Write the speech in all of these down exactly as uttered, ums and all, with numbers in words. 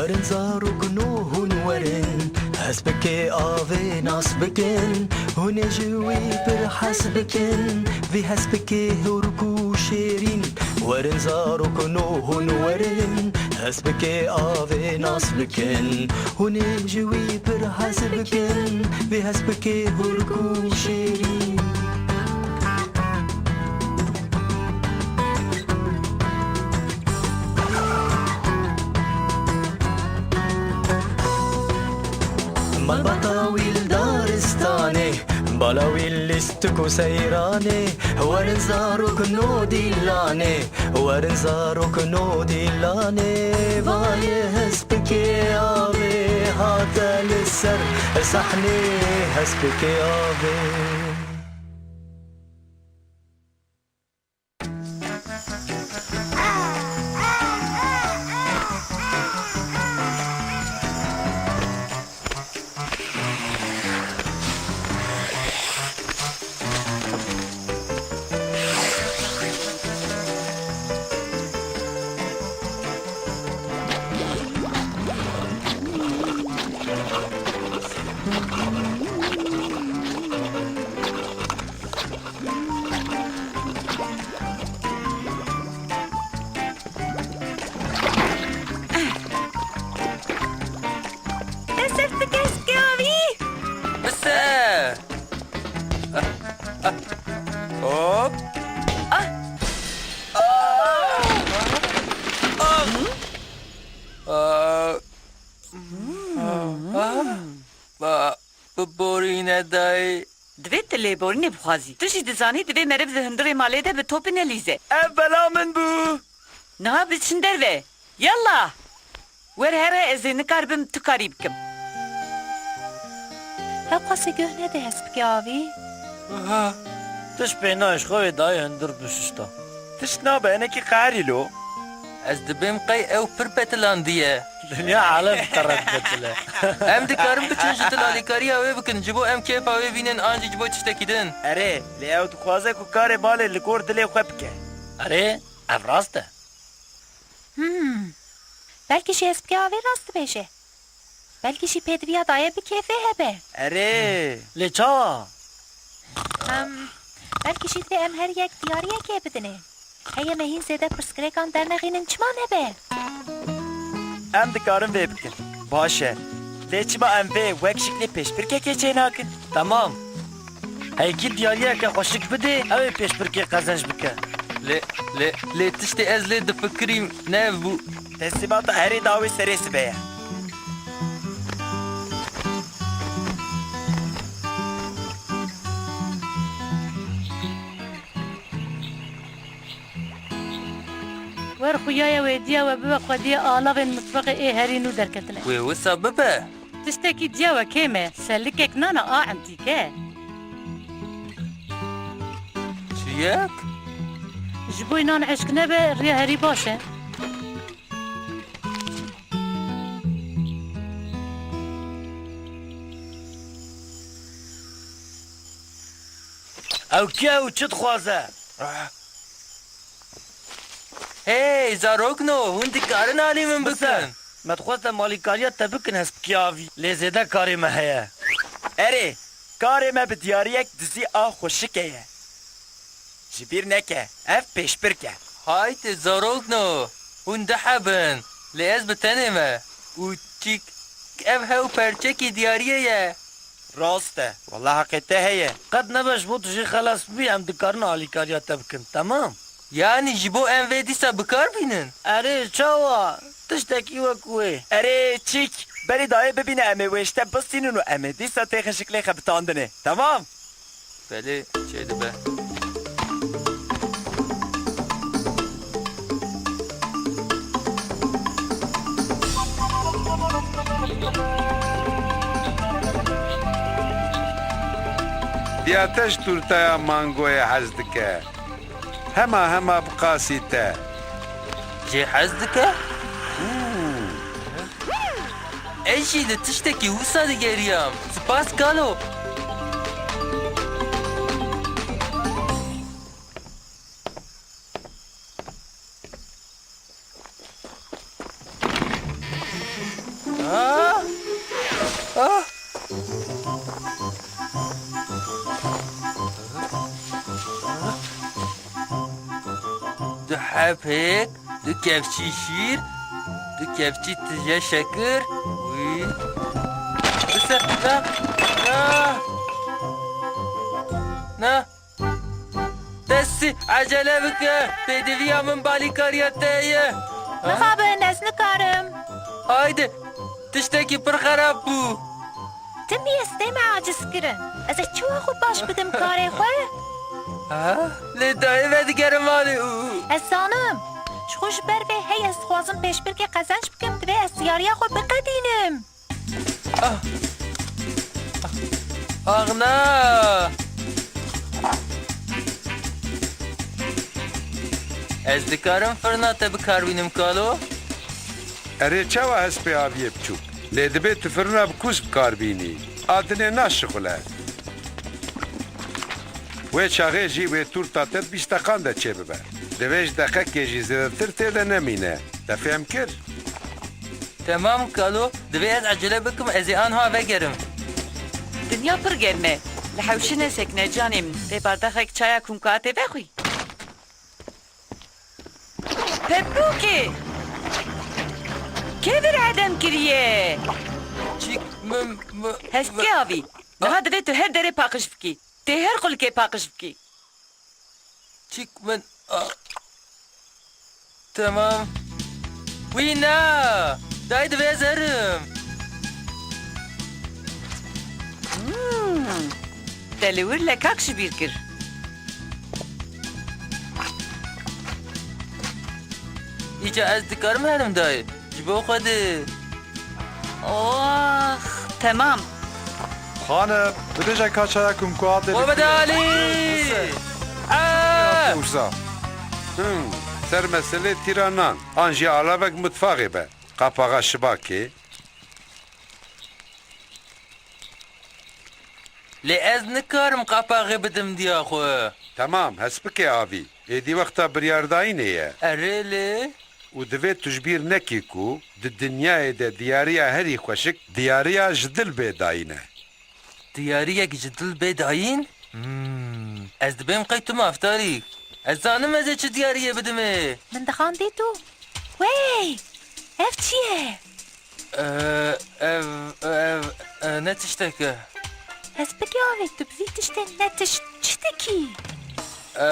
Werin zarokno hûn werin, hespikê avê nas bikin, hûn ê ji wî pir hez bikin, vî hespikê hûrk û şêrîn. Werin zarokno hûn werin, hespikê avê nas bikin, hûn ê ji wî pir hez bikin, vî hespikê hûrk û şêrîn. Malbata wî li daristanê, bala wî lîstik û seyranê, werin zarok no dîlanê, werin zarok no dîlanê, vayê hespikê avê hate li ser sahnê, hespikê avê. Te ser dike ez kevî. Bise! Hop! Ah! Ah! Ah! Ah! Ah! Ba, bi borîne dayê. Divê tu lêborînê bixwazî. Tu jî dizanî divê meriv di hundirê malê de bi topî nelîze. Ev bela min bû. Niha biçin derve. Yallah! Wer here ez ê nikaribim tu karî bikim. Hewqasê guh nede hespikê avî. Aha. Tişt pê nayê ji xwe wê dayê hundir bişişta. Tişt nabe, hinekî qeherî lo. Ez dibêm qey ew pir betilandiye. Dinya alem qeret betile. Em dikarin biçin ji tu alîkariya wê bikin, ji bo em kêfa wê bînin an jî ji bo tiştekî din. Erê, lê ew dixwaze ku karê malê li gor dilê xwe bike. Erê, ev rast e. Hmm. Belkî jî hespikê avê rast dibêje. Belkî jî pêdiviya dayê bi kêfê hebe. Erê. Lê çawa? Em, belkî jî divê em her yek diyariyekê bidinê. Heye me hîn zêde pirsgirêkan dernexînin çima nebe? Em dikarin vê bikin. Baş e. Lê çima em vê wek şiklê pêşbirkekê çênakin? Temam. Heyekî diyariyeke xweşik bidê, ew ê pêşbirkê qezenc bike. Lê, lê, lê tiştê ez lê difikirîm ne ev bû. Teslîmata herî dawî serê sibe ye. Wer xuyaye wê diya we bibe xwediyê alavên mitbexê ê herî nû derketine. Wê wisa bibe. Tiştekî diya we kêm e, selikek nana a entîke. Çiyek? Ji bo nan eşk nebe, riya herî baş e. Ew kî ye û çi dixwaze? Hey, zarokno, hûn dikarin alî min bikin? Me dixwest em alîkariya te bikin hespikê avî, lê zêde karê me heye. Erê, karê me bi diyariyek dizî a xweşike ye. Ji bîr neke, ev pêşbirk e. Haytê zarokno, hûn du heb in, lê ez bi tenê me. Û çîk, ev hew perçekî diyariyê ye. Rast e. Wele heqê te heye. Qet nebe ji bo tu jê xelas bibî, em dikarin alîkariya te bikin. Temam? Yanî ji bo em vê dîsa bi kar bînin? Erê, çawa? Tiştekî wek wê. Erê, çîk. Berî dayê bibîne em ê wê ji te bistînin û em ê dîsa têxin şiklê xebitandinê. Temam? Belê, çêdibe. Diya te ji tûrtaya mangoyê hez dike. Hema hema bi qasî te. Jê hez dike? Û. Ez jî li tiştekî wisa digeriyam. Spas kalo. Du hebek, du kevçî şîr, du kevçî tije şekir, wî. Bise, na, na. Na. Tesî, ecele bike, pêdiviya min balîkariya te ye. Ha? Mixabin, ez nikarim. Haydi, tiştekî pir xerab bû. Tim bî ez tême aciz kirin. Ez ê çawa xwe paş bidim karê xwe? Ha? Lê dayê vedigerim malê û. Ez zanim. Ji xwe ji ber vê hey ez dixwazim pêşbirkê qezenc bikim, divê ez diyariya xwe biqedînim. Ah! Ax na! Ez dikarim firna te bi kar bînim, kalo? Erê, çawa hespê aviyê biçûk? Lê dibê tu firna bi kûs bi kar bînî. A dinê naşixule. Wê çaxê jî wê tûrta te di bîst deqan de çêbibe. Divê ji deqekê jî zêdetir tê de nemîne. Te fêm kir? Temam kalo, divê ez ecele bikim, ez ê anha vegerim. Dinya pir germ e. Li hewşê nesekine canê min. Tê bardexek çaya kumkatê vexwî. Pepûkê! Kê vir hedem kiriye? Çik min, min, Hestê avî. Niha divê tu her derê paqij bikî. Tê her qulikê paqij bikî. Çik min, a, temam. Wî na! Dayê divê ez herim. Hmm. Te li wir lekak ji bîr kir. Îca ez dikarim herim dayê. Ji bo Xwedê. Oh, temam. Xanim, bide jeka çaya kumkuatê. Xwe bide alî! Bise. Ah! Uza. Hmm, ser meselê tîra nan. An jî alavek mutfaxê be. Qapaxa şibakê. Lê ez nikarim qapaxê bidim diya xwe. Temam, hespikê avî. Êdî wexta biryardayînê ye. Erê lê? Û divê tu ji bîr nekî ku di dinyayê de diyariya herî xweşik diyariya ji dil bê dayîn e. Diyariyek ji dil bê dayîn? Hmm. Ez dibêm qey tu maftarî. Ez zanim ez ê çi diyariyê bidimê. Min dixandî tu. Wey! Ev çi ye? Ev, ev, ev, e, ne tiştek e. Hespikê avê, tu bi vî tiştê ne tiş-, çi dikî? E,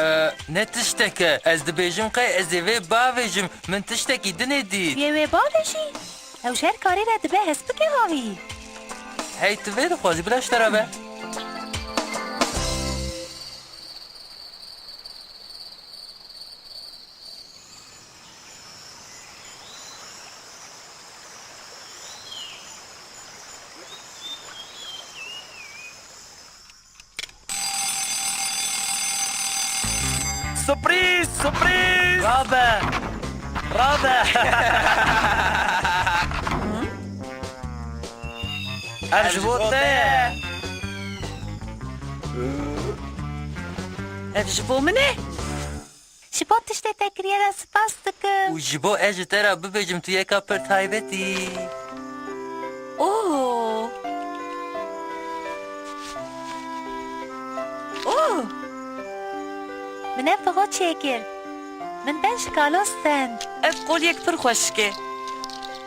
ne tiştek e. Ez dibêjim qey ez ê vê bavêjim. Min tiştekî dinê dît. Yê wê bavêjî? Ew ji her karê re dibe hespikê avî. Hey, tu vê dixwazî, bila ji te re be. Surprîz! Surprîz! Rabe! Rabe! Ev ji bo te ye. Ev ji bo min e? Ji bo tiştê te kiriye re spas dikim. Û ji bo ez ji te re bibêjim tu yeka pir taybet î. Oh. Oh. Min ev bi xwe çêkir. Min ben ji kalo stend. Ev qolyek pir xweşik e.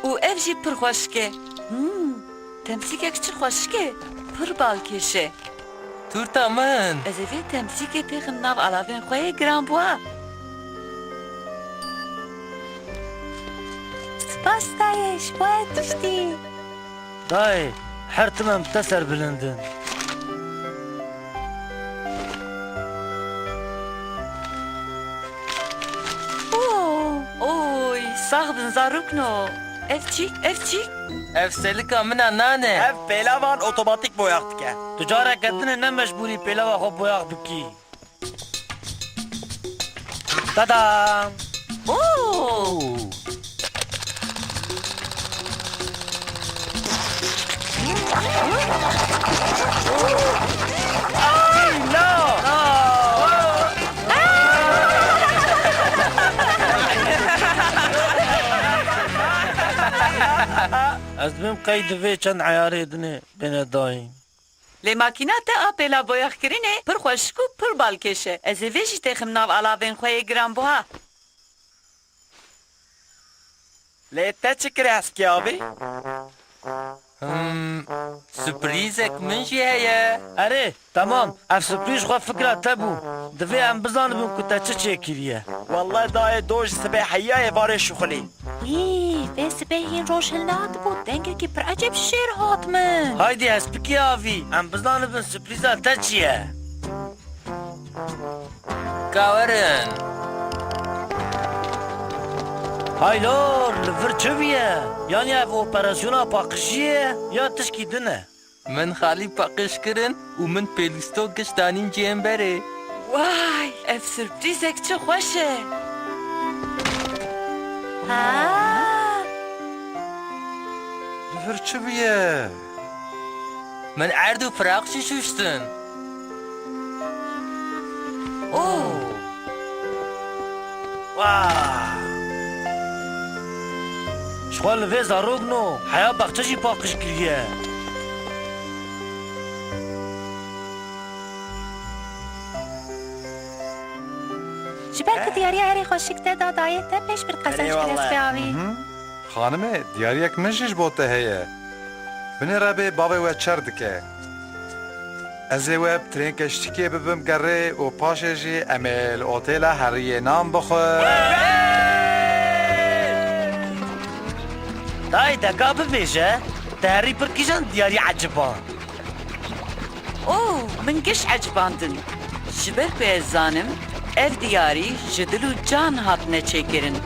Û ev jî pir xweşik e. Hmm. Temsîkek çi xweşik e. Pir balkêş e. Tûrta min. Ez ê vê temsîkê têxim nav alavên xwe yê giranbuha. Spas dayê, ji bo her tiştî. Dayê, her tim em te serbilind in. Oo, oy, sax bin zarokno. Ev çi? Ev çi? Ev selika min a nan e. Ev pêlavan otomatîk boyax dike. Tu careke din ê ne mecbûrî pêlava xwe boyax bikî. Tadam! Oo! Ay, no! Ez dibêm qey divê çend eyarê dinê bêne dayîn. Lê makîna te a pêla boyaxkirinê pir xweşik û pir balkêş e. Ez ê vê jî têxim nav alavên xwe yê giranbuha. Lê te çi kir heskê avî? Hmm, surprîzek min jî heye. Erê, temam. Ev surprîz ji xwe fikra te bû. Divê em bizanibin ku te çi çêkiriye. Welleh dayê, doh ji sibê heyayê varê şixulî. Î, vê sibê hîn roj hilnehatibû, dengekî pir ecêb ji jêr hat min. Haydî hespikê avî, em bizanibin surprîza te çi ye. Ka werin. Haylor, li vir çi bûye? Yanî ev operasyona paqijiyê ye ya tişkî din e? Min xalî paqij kirin û min pêlûsto giş danîn cihên berê. Way, ev surprîzek çi xweş e! Ha! Li vir çi bûye? Min erd û firaq jî şûştin. Oh! Wah! Ji xwe li vê zarokno heya baxçe jî paqij kiriye. Ji ber ku diyariya herî xweşik te da dayê te, pêş bir qezenc Erê wallah. Hespê avî. Mhm. Xanimê, diyariyek min jî ji bo te heye. Binêre bê bavê we çer dike. Ez ê we bi trênkeştikê bibim gerê û paşê jî em ê li otêla heriyê nan bixwin. Dayê, deka bibêje, te herî pir kîjan diyarî eciban? Oh, min giş ecibandin. Ji ber ku ez zanim, ev diyarî ji dil û can hatine çêkirin.